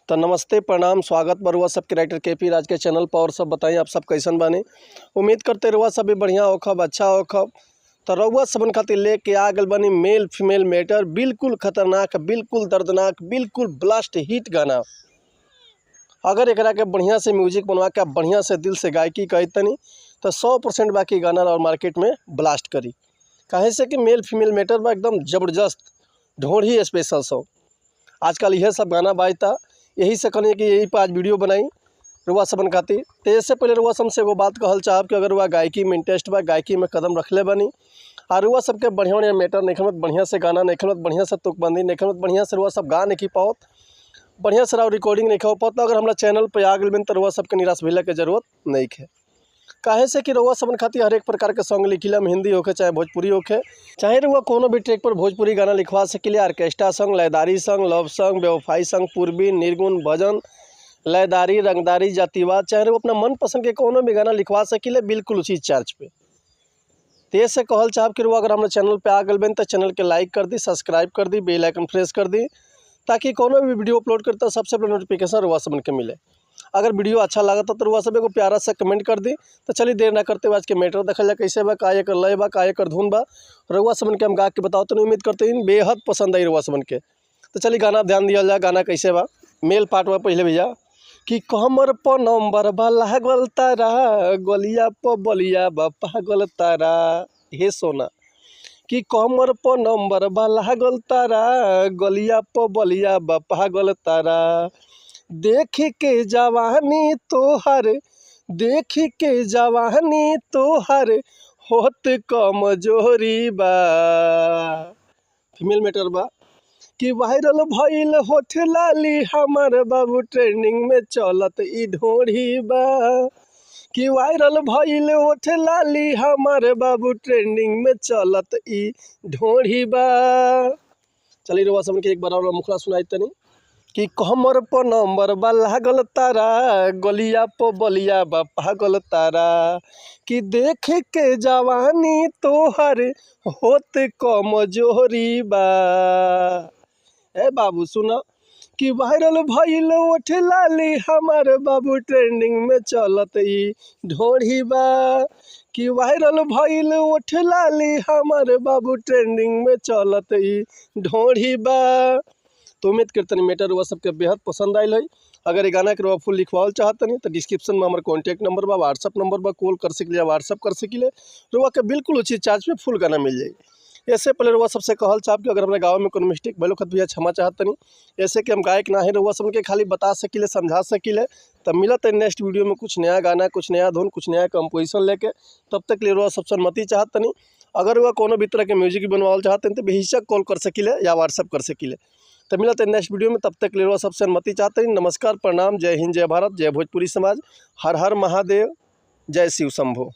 तो नमस्ते, प्रणाम, स्वागत बा रुआ सबके राइटर के पी राज के चैनल पर। और सब बताई आप सब कैसन बानी? उम्मीद करते रुआ सब भी बढ़िया होखब, अच्छा होखब। तो रउआ सबन खातिर लेके आ गइल बानी मेल फीमेल मैटर, बिल्कुल खतरनाक, बिल्कुल दर्दनाक, बिल्कुल ब्लास्ट हिट गाना। अगर एकरा के बढ़िया से म्यूजिक बनवा के बढ़िया से दिल से गायकी कही तनी तो 100% बाकी गाना और मार्केट में ब्लास्ट करी। काहे से कि मेल फीमेल मैटर बा एकदम ज़बरदस्त ढोढ़ी स्पेशल सॉन्ग। आजकल यह सब गाना बाजता, यही से कहनी कि यही पर आज वीडियो बनाई रुआ सबन खातिर। तो इससे पहले रुआ सबसे एगो बात कहल चाहब कि अगर रुआ गायकी में इंटरेस्ट बा, गायकी में कदम रखले बनी और रुआ सबके बढ़िया बढ़िया मैटर नहीं खेलत, बढ़िया से गाना नहीं खेलत, बढ़िया से तुकबंदी नहीं खेलत, बढ़िया से रुआ सब गा नहीं पाओत, बढ़िया से रिकॉर्डिंग नहीं हो पाओत, अगर हमारा चैनल पर आ गइल तो रुआ सबके निराश भइला के जरूरत नहीं है। काहे से कि रउआ सबन खातिर हर एक प्रकार के सॉन्ग लिखिला, हम हिंदी होखे चाहे भोजपुरी होखे, चाहे रउआ कोनो भी ट्रैक पर भोजपुरी गाना लिखवा सकिले। ऑर्केस्ट्रा सॉन्ग, लयदारी सॉन्ग, लव सॉन्ग, बेवफाई सॉन्ग, पूर्वी, निर्गुण, भजन, लयदारी, रंगदारी, जातिवाद, चाहे रउआ अपना मनपसंद के कोनो भी गाना लिखवा सकिले बिल्कुल उचित चार्ज पे। तेज से कहल चाहब कि रउआ अगर हमारे चैनल पे आ गइल बानी तो चैनल के लाइक कर दी, सब्सक्राइब कर दी, बेल आइकन प्रेस कर दी, ताकि कोनो भी वीडियो अपलोड करता सबसे पहले नोटिफिकेशन रउआ सबन के मिले। अगर वीडियो अच्छा लागत तो रउआ सब एगो प्यारा सा कमेंट कर दी। तो चलिए देर ना करते हुए आज के मैटर देखल जाए कैसे बा, का एकर लय बा, का एकर धुन बा, रउआ सबन के हम गा के बताओ तो उम्मीद करते हैं बेहद पसंद आई रउआ सबन के। तो चलिए गाना ध्यान दिया जाए, गाना कैसे बा। मेल पार्ट बा पहले भैया कि कमर पर नंबर बा लागल तारा, गलिया पर बलिया बा पागल तारा, हे सोना। कि कमर पर नंबर बा लागल तारा, गलिया पर बलिया बा पागल तारा, देख के जवानी तोहर, देख के जवानी तोहर होत कमजोरी बा। फीमेल मैटर बा कि वायरल भइल होठ लाली हमार बाबू ट्रेंडिंग में चलत ई ढोढ़ी बा। कि वायरल भइल होठ लाली हमार बाबू ट्रेंडिंग में चलत ई ढोढ़ी बा। चलिए रउआ सबन के एक बार और मुखड़ा सुनाई तनी कि कमर पर नंबर बा लागल तारा, गलिया पर बलिया बा पागल तारा, कि देख के जवानी तोहर होत कमजोरी बा। ए बाबू सुना कि वायरल भइल ओठ लाली हमार बाबू ट्रेंडिंग में चलत ई ढोढ़ी बा। कि वायरल भइल ओठ लाली हमार बाबू ट्रेंडिंग में चलत ई ढोढ़ी बा। तो उम्मीद करतनी मैटर रुआ सबके बेहद पसंद आयल है। अगर ये गाना के रुआ फुल लिखवाल चाहतनी तो डिस्क्रिप्शन में हमारे कॉन्टैक्ट नंबर बा, व्हाट्सअप नंबर बा, कॉल कर सकिले या व्हाट्सअप कर सकिले, रुआ के बिल्कुल उचित चार्ज में फुल गाना मिल जाई। ऐसे पहले रुआ सबसे कहल चाहब कि अगर हमारे गाँव में कोनो मिस्टेक भइल होखत भैया क्षमा चाहतनी, ऐसे कि हम गायक ना है, रुआ सबके खाली बता सकिले, समझा सकिले। तब मिलत है नेक्स्ट वीडियो में कुछ नया गाना, कुछ नया धुन, कुछ नया कंपोजिशन लेके। तब तक लिए रुआ सबसे अनुमति चाहतनी। अगर रुआ कोनो भी तरह के म्यूजिक बनवाल चाहते हैं तो बेहिचक कॉल कर सकिले या व्हाट्सअप कर सकिले। तो मिलते हैं नेक्स्ट वीडियो में, तब तक ले सबसे अनुमति चाहते हैं। नमस्कार, प्रणाम, जय हिंद, जय भारत, जय भोजपुरी समाज, हर हर महादेव, जय शिव शंभो।